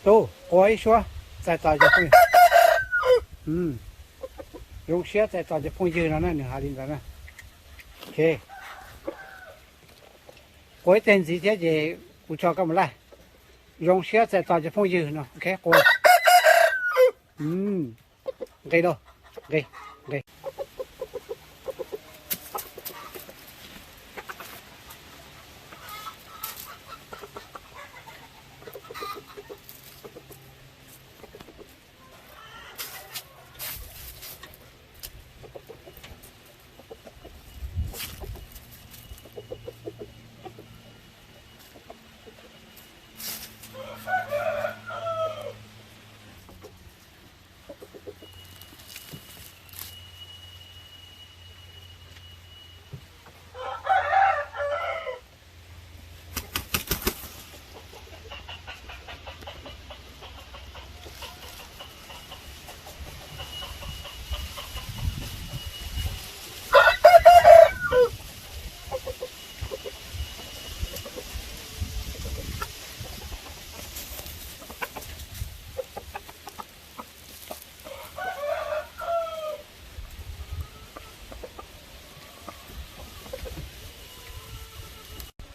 Tub, qua ib suab txais tos cov phooj, zoo siab txais tos cov phooj ywg no na, nws hais li ntawd na. Ok, qua ib teg ntxiv thiab ces kuv tso koj mus laij. Zoo siab txais tos cov phooj ywg no, ok, qua. Nqis lauj, nqis.